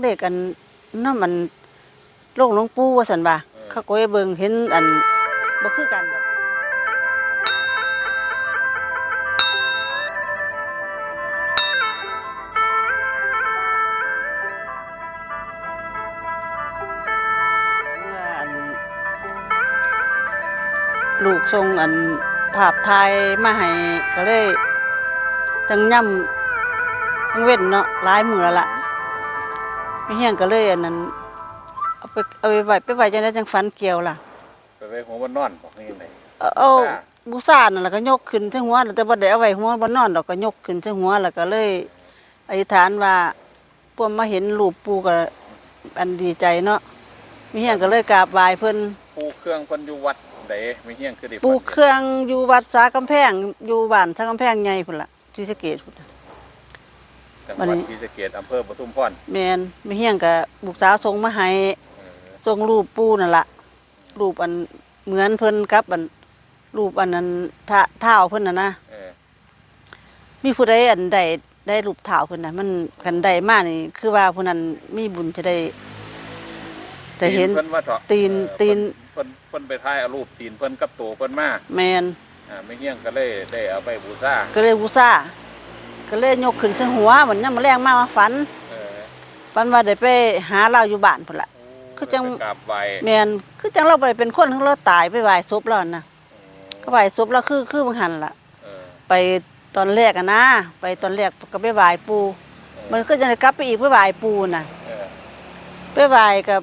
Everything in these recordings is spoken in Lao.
ເລກອັນ ນຳອັນ ໂລງຫຼວງປູ່ວ່າຊັ້ນວ່າ ເອີ ເຂົາກໍໄປເບິ່ງເຫັນອັນ ບໍ່ຄືກັນດອກ ອັນ ລູກສົ່ງອັນ ພາບຖ່າຍມາໃຫ້ ກໍເລີຍ ຈັ່ງຍາມກາງເວັນເນາະ ຫຼາຍມື້ແລ້ວລະ ແມ່ຮຽງກໍເລີຍອັນນັ້ນ ເອົາໄປ ເອົາໄປໄວ້ ໄປໄວ້ຈັ່ງໃດຈັ່ງຝັນກ່ຽວລະ? ໄປໄວ້ຫົວບ່ອນນອນບໍ ຫຼືຈັ່ງໃດ? ເອົາ ບູຊາ ບູຊານັ້ນລະ ກໍຍົກຂຶ້ນໃສ່ຫົວ ແຕ່ບໍ່ໄດ້ເອົາໄວ້ຫົວບ່ອນນອນດອກ ກໍຍົກຂຶ້ນໃສ່ຫົວ ແລ້ວກໍເລີຍອະທິຖານວ່າ ພວກມາເຫັນຮູບປູ່ກໍ ອັນ ດີໃຈເນາະ ແມ່ຮຽງກໍເລີຍກາບໄຫວ້ເພິ່ນ. ປູ່ເຄື່ອງເພິ່ນຢູ່ວັດໃດ? ແມ່ຮຽງຄືໄດ້ຝັນເຫັນ ປູ່ເຄື່ອງຢູ່ວັດສາກຳແພງ ຢູ່ບ້ານສາກຳແພງໃຫຍ່ພຸ້ນລະ ສີສະເກດພຸ້ນ. ຈັງຫວັດ ບັດນີ້ ສີສະເກດ ອຳເພີປະທຸມພອນ. ແມ່ນ ແມ່ຮຽງກໍລູກສາວສົ່ງມາໃຫ້ ເອີ ສົ່ງຮູບປູ່ນັ້ນລະ ຮູບອັນເໝືອນເພິ່ນກັບອັນ ຮູບອັນນັ້ນ ທ້າ ທ້າວເພິ່ນຫັ້ນນະ. ເອີ ມີຜູ້ໃດອັນໃດ ໄດ້ຮູບທ້າວເພິ່ນນະ ມັນ ຄັນໄດ້ມານີ້ ຄືວ່າຜູ້ນັ້ນມີບຸນຈະໄດ້ ຈະເຫັນ ຕີນເພິ່ນວ່າເຖາະ ຕີນ ເອີ ຕີນ ເພິ່ນ ເພິ່ນໄປຖ່າຍເອົາຮູບຕີນເພິ່ນກັບໂຕເພິ່ນມາ. ແມ່ນ ອ່າ ແມ່ຮຽງກໍເລີຍໄດ້ເອົາໄປບູຊາ ກໍເລີຍບູຊາ ກໍເລີຍຍົກຂຶ້ນໃສ່ຫົວ. ບັດຍາມມື້ແລງມາ ມາຝັນ ເອີ ຝັນວ່າໄດ້ໄປຫາລາວຢູ່ບ້ານພຸ້ນລະ ໂອ້ ຄືຈັ່ງ ໄດ້ໄປກາບໄຫວ້. ແມ່ນ ຄືຈັ່ງລາວບໍ່ໄດ້ເປັນຄົນ ຄືລາວຕາຍ ໄປໄຫວ້ສົບລາວຫັ້ນນະ. ເຂົາໄຫວ້ສົບລາວຄື ຄືວ່າງຫັ້ນລະ ເອີ ໄປຕອນແລກຫັ້ນນາ ໄປຕອນແລກກໍໄປໄຫວ້ປູ່ ເອີ ມັນຄືຈັ່ງໄດ້ກັບໄປອີກ ໄປໄຫວ້ປູ່ນະ ເອີ ໄປໄຫວ້ກໍ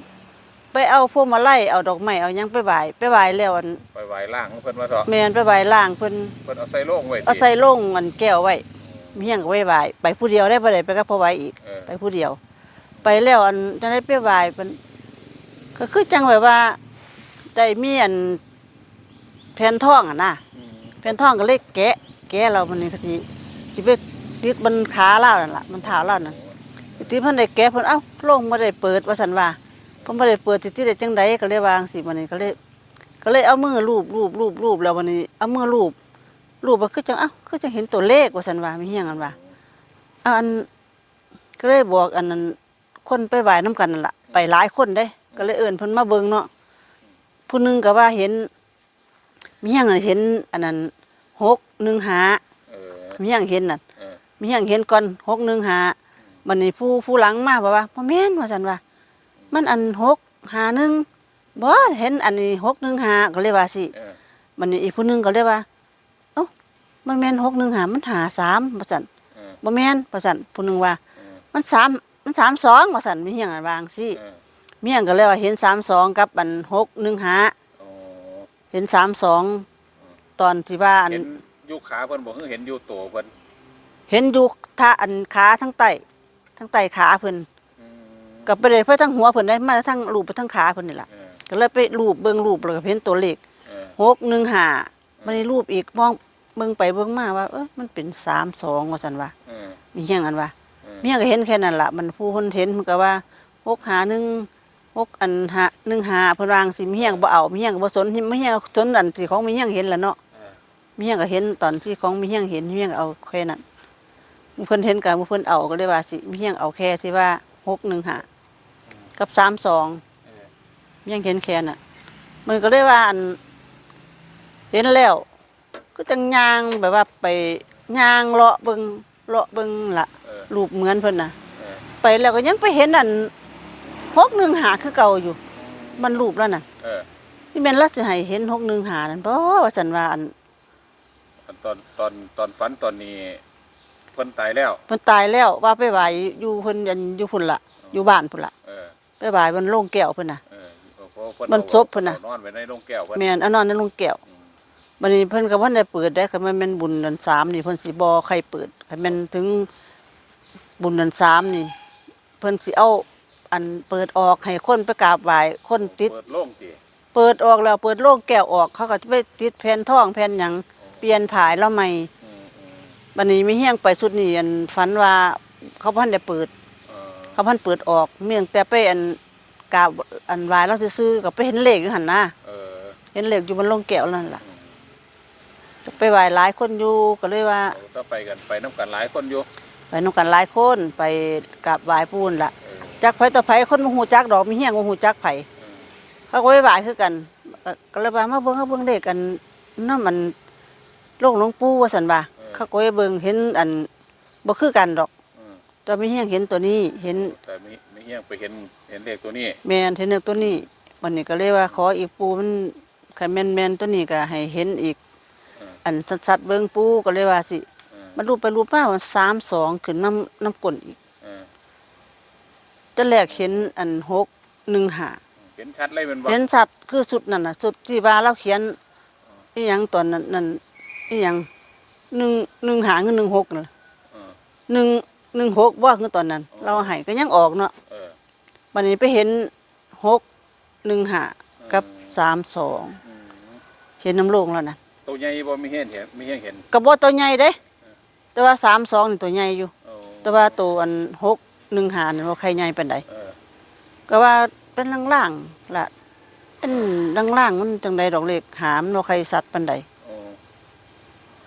ໄປເອົາພວງມາໄລ ເອົາດອກໄມ້ ເອົາຫຍັງໄປໄຫວ້ ໄປໄຫວ້ແລ້ວອັນ ໄປໄຫວ້ລ່າງເພິ່ນວ່າເຖາະ. ແມ່ນ ໄປໄຫວ້ລ່າງເພິ່ນ ເພິ່ນເອົາໃສ່ໂລງໄວ້ ເອົາໃສ່ໂລງອັນແກ້ວໄວ້. ແມ່ຮຽງກໍໄຫວ້ ໄຫວ້ ໄປຜູ້ດຽວເດ້ ບໍ່ໄດ້ໄປກັບພໍ່ໄຫວ້ອີກ ເອີ ໄປຜູ້ດຽວ. ໄປແລ້ວອັນ ຈັ່ງໃດໄປໄຫວ້ເພິ່ນ ກໍຄືຈັ່ງແບບວ່າໄດ້ມີອັນ ແຜ່ນທອງຫັ້ນນະ ອືມ ແຜ່ນທອງກໍເລີຍແກະ ແກະແລ້ວບັດນີ້ກໍຊິ ຊິໄປຕິດບັນຂາລາວນັ້ນລະ ບັນທ້າວລາວນັ້ນ ຕິດ ເພິ່ນໄດ້ແກະ ເພິ່ນ ເອົ້າ ໂລງບໍ່ໄດ້ເປີດວ່າຊັ້ນວ່າ ເພິ່ນບໍ່ໄດ້ເປີດ ຊິຕິດໄດ້ຈັ່ງໃດ ກໍເລີຍວ່າຈັ່ງຊີ້. ບັດນີ້ກໍເລີຍ ກໍເລີຍເອົາມືລູບ ລູບ ລູບ ລູບ ແລ້ວບັດນີ້ເອົາມືລູບ ລູບ ກໍຄືຈັ່ງ ເອົ້າ ຄືຈັ່ງເຫັນຕົວເລກວ່າຊັ້ນວ່າ ແມ່ຮຽງຫັ້ນວ່າ ເອົາ ອັນ ກໍເລີຍບອກອັນນັ້ນ ຄົນໄປໄຫວ້ນຳກັນນັ້ນລະ ເອີ ໄປຫຼາຍຄົນເດ້ ເອີ ກໍເລີຍເອີ້ນເພິ່ນມາເບິ່ງເນາະ. ຜູ້ໜຶ່ງກໍວ່າເຫັນ ແມ່ຮຽງເຫັນອັນນັ້ນ ຫົກໜຶ່ງຫ້າ ເອີ ແມ່ຮຽງເຫັນນັ້ນ ເອີ ແມ່ຮຽງເຫັນກ່ອນ ຫົກໜຶ່ງຫ້າ ອືມ ບັດນີ້ຜູ້ ຜູ້ຫຼັງມາບອກວ່າ ບໍ່ແມ່ນ ວ່າຊັ້ນວ່າ ອືມ ມັນອັນ ຫົກຫ້າໜຶ່ງ ບໍ່ ເຫັນອັນນີ້ ຫົກໜຶ່ງຫ້າ ກໍເລີຍວ່າຊີ້ ເອີ ບັດນີ້ອີກຜູ້ໜຶ່ງກໍເລີຍວ່າ ເອົ້າ ມັນແມ່ນ ຫົກໜຶ່ງຫ້າ ມັນ ຫ້າສາມ ວ່າຊັ້ນ ເອີ ບໍ່ແມ່ນ ວ່າຊັ້ນ ຜູ້ໜຶ່ງວ່າ ເອີ ມັນ ສາມ ມັນ ສາມສອງ ວ່າຊັ້ນ ແມ່ຮຽງວ່າຈັ່ງຊີ້ ເອີ ແມ່ຮຽງກໍເລີຍວ່າເຫັນ ສາມສອງ ກັບອັນ ຫົກໜຶ່ງຫ້າ ອໍ ເຫັນ ສາມສອງ ເອີ ຕອນທີ່ວ່າອັນ ເຫັນຢູ່ຂາເພິ່ນບໍ່ ຫຼືເຫັນຢູ່ໂຕເພິ່ນ? ເຫັນຢູ່ທາງ ອັນ ຂາທາງໃຕ້ ທາງໃຕ້ຂາເພິ່ນ ອືມ ກໍບໍ່ໄດ້ໄປທາງຫົວເພິ່ນເດ້ ມາທາງ ລູບໄປທາງຂາເພິ່ນນີ້ລະ ເອີ ກໍເລີຍໄປລູບເບິ່ງ ລູບແລ້ວກໍເຫັນຕົວເລກ ເອີ ຫົກໜຶ່ງຫ້າ ບັດນີ້ ເອີ ລູບອີກ ມອງເບິ່ງໄປເບິ່ງມາວ່າ ເອີ ມັນເປັນ ສາມສອງ ວ່າຊັ້ນວ່າ ເອີ ແມ່ຮຽງຫັ້ນວ່າ ເອີ ແມ່ຮຽງກໍເຫັນແຄ່ນັ້ນລະ ມັນຜູ້ເພິ່ນເພິ່ນກໍວ່າ ຫົກຫ້າໜຶ່ງ ຫົກອັນຫ້າໜຶ່ງຫ້າ ເພິ່ນວ່າຈັ່ງຊີ້ ແມ່ຮຽງບໍ່ເອົາ ແມ່ຮຽງກໍບໍ່ສົນ ແມ່ຮຽງສົນອັນທີ່ຂອງແມ່ຮຽງເຫັນລະເນາະ ເອີ ແມ່ຮຽງກໍເຫັນຕອນທີ່ຂອງແມ່ຮຽງເຫັນ ແມ່ຮຽງເອົາແຄ່ນັ້ນ ໝູ່ເພິ່ນເຫັນກໍໝູ່ເພິ່ນເອົາ ກໍເລີຍວ່າຊິ ແມ່ຮຽງເອົາແຄ່ທີ່ວ່າ ຫົກໜຶ່ງຫ້າ ກັບ ສາມສອງ ເອີ ແມ່ຮຽງເຫັນແຄ່ນັ້ນ ມັນກໍເລີຍວ່າ ອັນ ເຫັນແລ້ວ ຄືຈັ່ງຍ່າງແບບວ່າໄປຍ່າງເລາະເບິ່ງ ເລາະເບິ່ງລະ ເອີ ຮູບເໝືອນເພິ່ນນະ ເອີ ໄປແລ້ວກໍຍັງໄປເຫັນອັນ ຫົກໜຶ່ງຫ້າ ຄືເກົ່າຢູ່ ມັນຮູບລະນັ້ນ ເອີ ນີ້ແມ່ນລາວຊິໃຫ້ເຫັນ ຫົກໜຶ່ງຫ້າ ນັ້ນບໍ ວ່າຊັ້ນວ່າ ອັນ ອັນຕອນ ຕອນ ຕອນຝັນຕອນນີ້ ເພິ່ນຕາຍແລ້ວ ເພິ່ນຕາຍແລ້ວ ວ່າໄປໄຫວ້ຢູ່ເພິ່ນ ອັນ ຢູ່ພຸ້ນລະ ເອີ ຢູ່ບ້ານພຸ້ນລະ ເອີ ໄປໄຫວ້ວັນໂລງແກ້ວເພິ່ນນະ ເອີ ເພາະເພິ່ນ ວັນສົບເພິ່ນນະ ເອົານອນໄວ້ໃນໂລງແກ້ວເພິ່ນ ແມ່ນ ເອົານອນໃນໂລງແກ້ວ ອືມ ບັດນີ້ເພິ່ນກໍບໍ່ທັນໄດ້ເປີດເດ້ ຄັນແມ່ນ ແມ່ນບຸນເດືອນສາມນີ້ ເພິ່ນຊິບໍ່ໃຄ່ເປີດ ຄັນແມ່ນເຖິງບຸນເດືອນສາມນີ້ ເພິ່ນຊິເອົາອັນເປີດອອກໃຫ້ຄົນໄປກາບໄຫວ້ ຄົນຕິດ ເປີດໂລງຕິ ເປີດອອກແລ້ວ ເປີດໂລງແກ້ວອອກ ເຂົາກໍໄປຕິດແຜ່ນທອງແຜ່ນຫຍັງ ອໍ ປ່ຽນຜ້າລາວໃໝ່ ອືມໆ ບັດນີ້ແມ່ຮຽງໄປຊຸດນີ້ ອັນ ຝັນວ່າເຂົາບໍ່ທັນໄດ້ເປີດ ອໍ ເຂົາບໍ່ທັນເປີດອອກ ມີຕັ້ງແຕ່ໄປອັນ ກາບອັນໄຫວ້ລາວຊື່ໆ ກໍໄປເຫັນເລກຢູ່ຫັ້ນນະ ເອີ ເຫັນເລກຢູ່ມັນໂລງແກ້ວນັ້ນລະ ອືມ ກໍໄປໄຫວ້ຫຼາຍຄົນຢູ່ ກໍເລີຍວ່າ ເອີ ຕໍ່ໄປກັນ ໄປນຳກັນຫຼາຍຄົນຢູ່ ໄປນຳກັນຫຼາຍຄົນ ໄປກາບໄຫວ້ປູ່ນລະ ເອີ ຈັກໃຜຕໍ່ໃຜ ຄົນບໍ່ຮູ້ຈັກດອກ ແມ່ຮຽງບໍ່ຮູ້ຈັກໃຜ. ເອີ ເຂົາກໍໄປໄຫວ້ຄືກັນ ກໍ ກໍເລີຍວ່າ ມາເບິ່ງ ມາເບິ່ງເລກອັນນຳອັນໂລງຫຼວງປູ່ ວ່າຊັ້ນວ່າ. ເອີ ເຂົາກໍໄປເບິ່ງ ເຫັນອັນບໍ່ຄືກັນດອກ. ເອີ ແຕ່ແມ່ຮຽງເຫັນຕົວນີ້ ເຫັນ ແຕ່ແມ່ ແມ່ຮຽງໄປເຫັນ ເຫັນເລກຕົວນີ້. ແມ່ນ ເຫັນເລກຕົວນີ້. ບັດນີ້ກໍເລີຍວ່າ ອືມ ຂໍອີກປູ່ ມັນ ຄັນແມ່ນ ແມ່ນຕົວນີ້ກໍໃຫ້ເຫັນອີກ ເອີ ອັນຊັດໆເບິ່ງປູ່ ກໍເລີຍວ່າຊິ. ເອີ ມັນລູບໄປລູບມາ ມັນສາມສອງຂຶ້ນນຳ ນຳກົ້ນອີກ. ເອີ ແຕ່ແລກເຫັນອັນຫົກໜຶ່ງຫ້າ ເຫັນຊັດເລີຍແມ່ນບໍ່? ເຫັນຊັດ ຄືຊຸດນັ້ນນະ ຊຸດທີ່ວ່າລາວຂຽນ ອີຫຍັງຕອນນັ້ນ ນັ້ນ ອີຫຍັງ ໜຶ່ງ ໜຶ່ງຫ້າ ຫຼື ໜຶ່ງຫົກນັ້ນ. ເອີ ໜຶ່ງ ໜຶ່ງຫົກບໍ່ ຄືຕອນນັ້ນ ເອີ ລາວໃຫ້ ກໍຍັງອອກເນາະ. ເອີ ບັດນີ້ໄປເຫັນຫົກໜຶ່ງຫ້າ ເອີ ກັບສາມສອງ. ອືມ ເຫັນນຳໂລງແລ້ວນະ. ໂຕໃຫຍ່ບໍ່? ແມ່ຮຽງເຫັນ ແມ່ຮຽງເຫັນ ກໍບໍ່ໂຕໃຫຍ່ເດ້. ເອີ ແຕ່ວ່າສາມສອງນີ້ໂຕໃຫຍ່ຢູ່. ໂອ້ ແຕ່ວ່າໂຕອັນຫົກໜຶ່ງຫ້ານີ້ບໍ່ຄ່ອຍໃຫຍ່ປານໃດ. ເອີ ກໍວ່າເປັນລາງໆລະ ເປັນລາງໆ ມັນຈັ່ງໃດດອກ ເລກຫ້າມັນບໍ່ຄ່ອຍຊັດປານໃດ. ໂອ້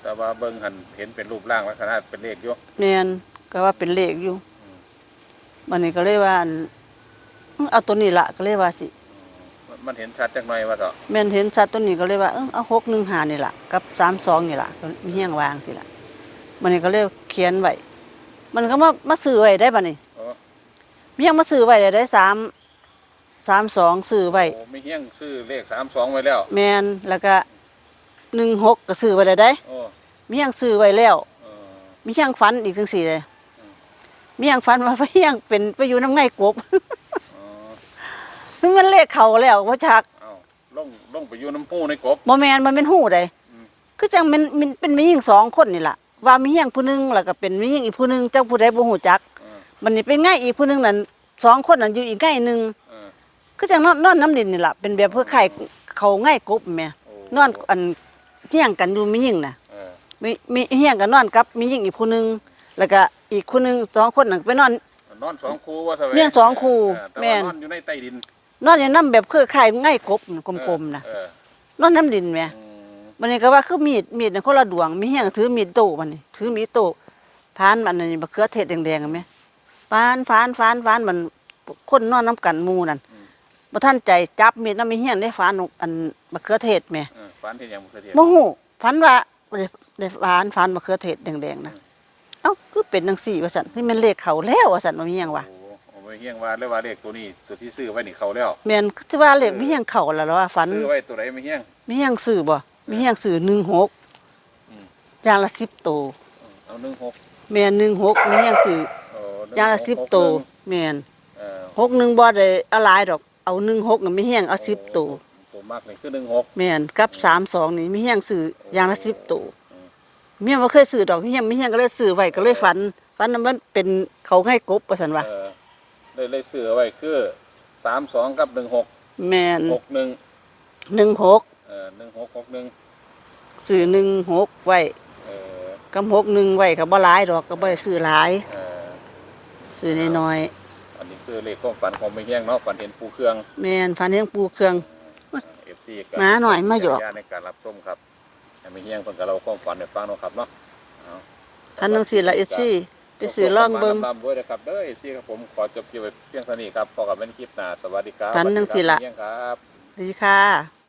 ແຕ່ວ່າເບິ່ງຫັ້ນເຫັນເປັນຮູບຮ່າງລັກສະນະເປັນເລກຢູ່. ແມ່ນ ກໍວ່າເປັນເລກຢູ່. ອືມ ບັດນີ້ກໍເລີຍວ່າ ອັນ ເອົາໂຕນີ້ລະ ກໍເລີຍວ່າຊິ. ອືມ ມັນ ມັນເຫັນຊັດຈັກໜ່ອຍວ່າເຖາະ. ແມ່ນເຫັນຊັດໂຕນີ້ ກໍເລີຍວ່າ ເອີ ເອົາຫົກໜຶ່ງຫ້ານີ້ລະ ກັບສາມສອງນີ້ລະ ກໍແມ່ຮຽງວ່າຈັ່ງຊີ້ລະ. ບັດນີ້ກໍເລີຍຂຽນໄວ້ ມັນກໍມາ ມາຊື້ໄວ້ໄດ໋ບັດນີ້. ໂອ້ ແມ່ຮຽງມາຊື້ໄວ້ແລ້ວໄດ໋ ສາມ ສາມສອງຊື້ໄວ້. ໂອ້ ແມ່ຮຽງຊື້ເລກສາມສອງໄວ້ແລ້ວ. ແມ່ນ ແລ້ວກະໜຶ່ງຫົກກໍຊື້ໄວ້ແລ້ວເດ້. ໂອ້ ແມ່ຮຽງຊື້ໄວ້ແລ້ວ. ເອີ ແມ່ຮຽງຝັນອີກຈັ່ງຊີ້ເດ້. ອືມ ແມ່ຮຽງຝັນວ່າ ແມ່ຮຽງເປັນໄປຢູ່ນຳໄງ່ກົບ. ອໍ ຄືມັນເລກເຂົ້າແລ້ວບໍ່ຈັກ. ເອົ້າ ລົງ ລົງໄປຢູ່ນຳຮູໄງ່ກົບ. ບໍ່ແມ່ນ ບໍ່ແມ່ນຮູໃດ໋. ອືມ ຄືຈັ່ງແມ່ນ ແມ່ນເປັນແມ່ຍິງສອງຄົນນີ້ລະ ວ່າແມ່ຮຽງຜູ້ໜຶ່ງ ແລ້ວກໍເປັນແມ່ຍິງອີກຜູ້ໜຶ່ງ ເຈົ້າຜູ້ໃດບໍ່ຮູ້ຈັກ. ເອີ ບັດນີ້ໄປໄງ່ອີກຜູ້ໜຶ່ງນັ້ນ ສອງຄົນນັ້ນຢູ່ອີກໄງ່ໜຶ່ງ. ເອີ ຄືຈັ່ງນອນ ນອນນຳດິນນີ້ລະ ເປັນແບບ ອໍ ຄືຄ້າຍເຂົາໄງ່ກົບແໝ່. ໂອ້ ນອນອັນຮຽງກັນຢູ່ແມ່ຍິງນະ. ເອີ ແມ່ ແມ່ຮຽງກໍນອນກັບແມ່ຍິງອີກຜູ້ໜຶ່ງ ແລ້ວກໍອີກຄົນໜຶ່ງ ສອງຄົນນັ້ນໄປນອນ ນອນສອງຄູ່ວ່າຊະ. ນອນສອງຄູ່. ເອີ ແຕ່ວ່າ ແມ່ນ ນອນຢູ່ໃນໃຕ້ດິນ. ນອນຢູ່ນຳແບບຄືຄ້າຍໄງ່ກົບ ເອີ ກົມໆນະ. ເອີ ນອນນຳດິນແໝ່. ອືມ ບັດນີ້ກໍວ່າຄືມີດ ມີດນັ້ນຄົນລະດວງ ແມ່ຮຽງຖືມີດໂຕ້ ບັດນີ້ຖືມີດໂຕ້ ຝານອັນນັ້ນ ບັກເຂືອເທດແດງໆແໝ່ ຝານ ຝານ ຝານ ຝານ ມັນ ຄົນນອນນຳກັນໝູ່ນັ້ນ. ອືມ ບໍ່ທັນໃຈຈັບມີດນຳແມ່ຮຽງເດ້ ຝານອັນບັກເຂືອເທດແໝ່. ເອີ ຝານເຮັດຫຍັງບັກເຂືອເທດ? ບໍ່ຮູ້ ຝັນວ່າ ໄດ້ ໄດ້ຝານ ຝານບັກເຂືອເທດແດງໆນະ. ເອີ ເອົ້າ ຄືເປັນຈັ່ງຊີ້ວ່າຊັ້ນ ຄືແມ່ນເລກເຂົ້າແລ້ວວ່າຊັ້ນ ວ່າແມ່ຮຽງວ່າ. ໂອ້ ແມ່ຮຽງວ່າ ເລີຍວ່າເລກໂຕນີ້ ໂຕທີ່ຊື້ໄວ້ນີ້ເຂົ້າແລ້ວ. ແມ່ນ ຄືວ່າເລກ ເອີ ແມ່ຮຽງເຂົ້າແລ້ວ ແລ້ວວ່າຝັນ. ຊື້ໄວ້ໂຕໃດແມ່ຮຽງ? ແມ່ຮຽງຊື້ບໍ່? ເອີ ແມ່ຮຽງຊື້ໜຶ່ງຫົກ ອືມ ຢ່າງລະສິບໂຕ. ເອີ ເອົາໜຶ່ງຫົກ. ແມ່ນ ໜຶ່ງຫົກ ແມ່ຮຽງຊື້ ໂອ້ ຢ່າງລະສິບໂຕ. ໜຶ່ງຫົກຫົກໜຶ່ງ. ແມ່ນ ເອີ ຫົກໜຶ່ງບໍ່ໄດ້ເອົາຫຼາຍດອກ. ເອົາໜຶ່ງຫົກນະ ແມ່ຮຽງເອົາສິບໂຕ. ໂອ້ ໂຕມັກນີ້ຄືໜຶ່ງຫົກ. ແມ່ນ ກັບ ອືມ ສາມສອງນີ້ ແມ່ຮຽງຊື້ຢ່າງລະສິບໂຕ. ໂອ້ ອືມ ແມ່ຮຽງບໍ່ເຄີຍຊື້ດອກ ແມ່ຮຽງ ແມ່ຮຽງກໍເລີຍຊື້ໄວ້ ກໍເລີຍຝັນ ເອີ ຝັນວ່າມັນເປັນເຂົາໄງ່ກົບວ່າຊັ້ນວ່າ. ເອີ ເລີຍ ເລີຍຊື້ໄວ້ຄືສາມສອງກັບໜຶ່ງຫົກ. ແມ່ນ ຫົກໜຶ່ງ ໜຶ່ງຫົກ. ເອີ ໜຶ່ງຫົກຫົກໜຶ່ງ ຊື້ໜຶ່ງຫົກໄວ້ ເອີ ກັບຫົກໜຶ່ງໄວ້ ກໍບໍ່ຫຼາຍດອກ ກໍບໍ່ໄດ້ຊື້ຫຼາຍ. ເອີ ຊື້ນ້ອຍໆ. ອັນນີ້ຄືເລກຄວາມຝັນຂອງແມ່ຮຽງເນາະ ຝັນເຫັນປູ່ເຄືອງ. ແມ່ນ ຝັນເຫັນປູ່ເຄືອງ. ເອີ ເອັຟຊີກໍ ໝານ້ອຍມາຢອກ ໃຊ້ວິຈາລະຍານໃນການຮັບຊົມຄັບ ໃຫ້ແມ່ຮຽງເພິ່ນກໍເລົ່າຄວາມຝັນໃຫ້ຟັງເນາະຄັບເນາະ. ເອົາ ຝັນຈັ່ງຊີ້ລະ ເອັຟຊີ ໄປຊື້ລອງເບິ່ງ. ຮ່ຳລວຍເດີຄັບເດີ ເອັຟຊີ ຄັບ ຜົມຂໍຈົບຄລິບໄວ້ພຽງເທົ່ານີ້ຄັບ ພົບກັນໃໝ່ໃນຄລິບໜ້າ ສະຫວັດດີຄັບ. ຝັນຈັ່ງຊີ້ລະ ສະຫວັດດີຄັບ ແມ່ຮຽງຄັບ. ສະຫວັດດີຄ່ະ.